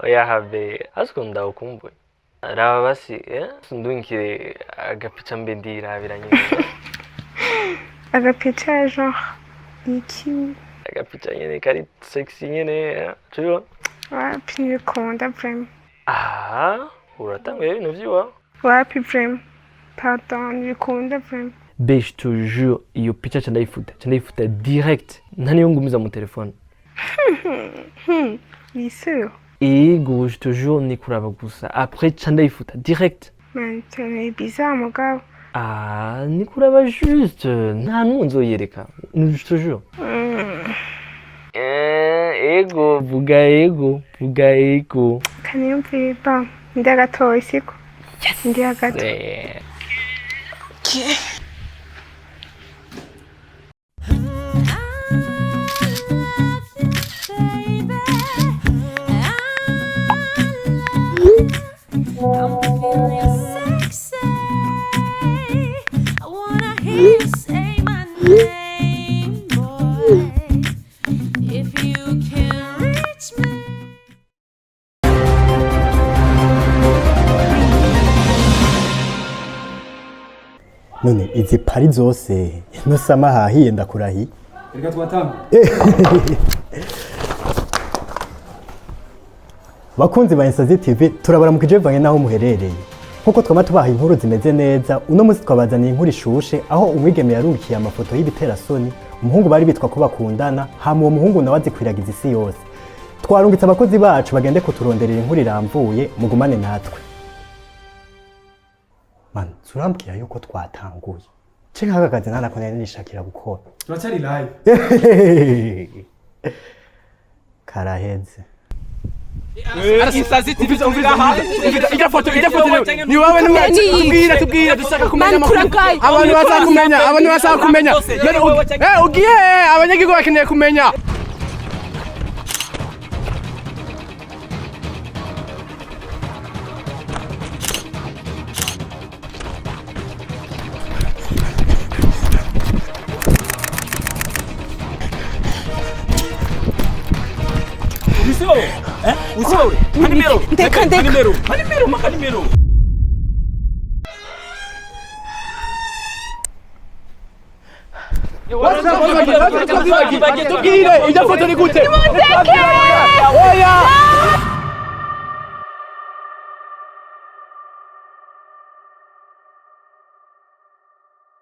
Oya habe, ariko ndawukumbuye. Raba basi, eh? Ndungikire agapica mbe ndirabira nyine. Agapica genre iki? Agapica nyine kari sexy nyine, eh? Tubibona? Wapi, ntibikunda vraiment. Ah, uratanguye ibintu vy'iwawe. Wapi vraiment, pardon, ntibikunda vraiment. Be, je te jure, iyo picha ca ndayifuta, ca ndayifuta direct. Nta niyo ngumiza mu telefone. Ni sûr? Ego, je te jure, ni kuraba gusa. Après ca ndayifuta direct. Man, c'est bizarre mugabo. Ah, ni kuraba juste. Nta n'umwe nzoyereka. Je te jure. Eh, ego, vuga ego, vuga ego. Kaniyumvire, bon, ndi gatoya siko ndi gato. Eh. I'm feeling sexy. I wanna hear you say my name, boy. If you can reach me. None izi pari zose ino sama hahiye, ndakurahiye. Reka twatanga. Bakunzi ba Insazi TV, turabaramukije bivanye n'aho muherereye. Nk'uko twama tubaha inkuru zimeze neza, uno munsi twabazaniye inkuru ishushe aho umwigeme yarungikiye amafoto y'ibiterasoni umuhungu bari bitwa ko bakundana, hama uwo muhungu nawe azikwiragiza isi yose. Twarungitse abakozi bacu bagende kuturonderera inkuru iramvuye. Mugumane natwe. Man, turambwira yuko twatanguye ce nk'aka kazi ntanako nari nishakira gukora. Turacyari live. Karaheze. Insazi TV, ijya foto, ijya foto ni wowe ni tubwira, tubwira, dushaka kumenya amakuru. Abantu bashaka kumenya, abantu bashaka kumenya. None ugiye, abanyagihugu bakeneye kumenya. Ndeka, ndeka. Tubwire ijya foto ni gute? Oya.